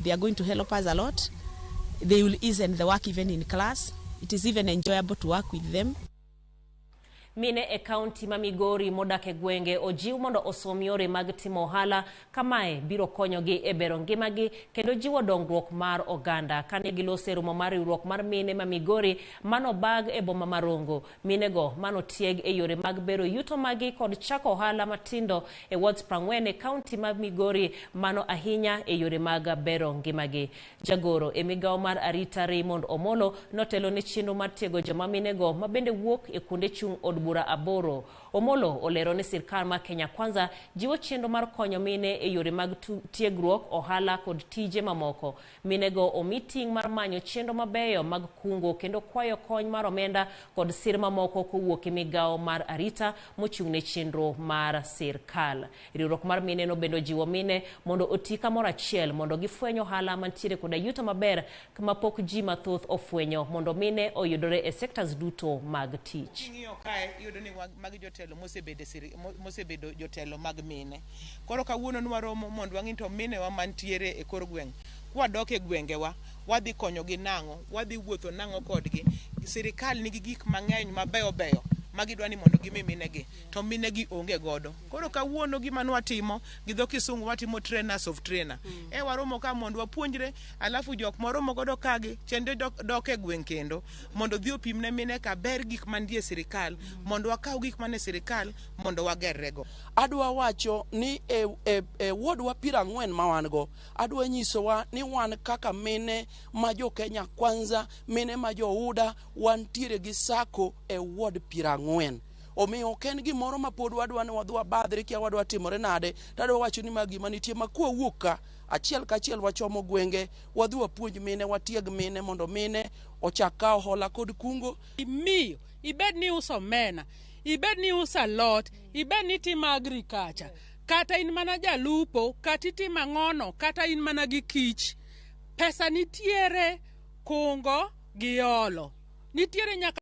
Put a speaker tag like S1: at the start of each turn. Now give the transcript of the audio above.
S1: They are going to help us a lot. They will ease the work even in class. It is even enjoyable to work with them.
S2: Mine e kaunti ma Migori modak e gwenge ojiw mondo osom yore mag timo ohala kamae biro konyogi e bero ngimagi kendo jiwo dongruok mar oganda. Kane giloso e romo mar riwruok mar mine ma Migori manobag e boma ma Rongo, minego manotieg e yore mag bero yuto magi kod chako ohala matindo e wards 40 e kaunti ma Migori, mano ahinya e yore mag bero ngimagi. Jagoro e migawo mar arita Raymond Omolo notelo ne chenro mar tiego joma minego ma bende wuok e kuonde chung' od bura aboro. Omolo olero ni sirkal mar Kenya Kwanza jiwo chenro mar konyo mine e yore mag tiegruok, ohala kod tije mamoko. Minego omi ting' mar manyo chenro mabeyo mag kungo kendo kwayo kony mar omenda kod sir mamoko kowuok e migawo mar arita mochung' ne chenro mar sirkal. Riwruok mar mine no bende ojiwo mine mondo oti kamoro achiel mondo gifweny ohala mantiere koda yuto maber mapok ji mathoth ofwenyo mondo mine oyudore e sectors duto mag tich.
S3: King'iyo kae, iyudo ni magi jotelo mosebedo jotelo mag mine. Koro kawuono nwaromo mondo wang'i to minewa mantiere e kor gweng', kwadok e gwengewa, wadhi konyogi nang'o, wadhi wuotho nang'o kodgi. Sirikal nigi gik mang'eny mabeyo beyo ma gidwa ni mondo gimi minegi, to minegi onge godo. Koro kawuono gima nwatimo gi dho kisungu, watimo trainers of trainer. E waromo ka mondo wapuonjre, alafu jok mwaromo godo kagi chende dok e gweng' kendo mondo odhi opim ne mine ka ber gik mantie e sirikal, mondo wakaw gik mane sirikal mondo wagerrego.
S4: Adwa wacho ni e wardwa 40 ma wan go, adwa nyisowa ni wan kaka mine ma jo Kenya Kwanza, mine ma jo UDA, wantiere gi sako e ward 40. Omiyo ok en gimoro ma pod wadwa ni wadhi wabadhre kia wadwa timore nade, to adwa wacho ni ma gima nitie ma kwawuok ka, achiel kachiel wachomo gwenge, wadhi wapuonj mine, watieg mine mondo mine ochak kawo hola kod kungo.
S5: Miyo, ibed ni iuso omena, ibed ni iuso alot, ibed ni itimo agriculture, kata in mana jalupo, kata itimo ang'ono, kata in mana gi kich. Pesa nitiere kungo gi holo. Nitiere nyaka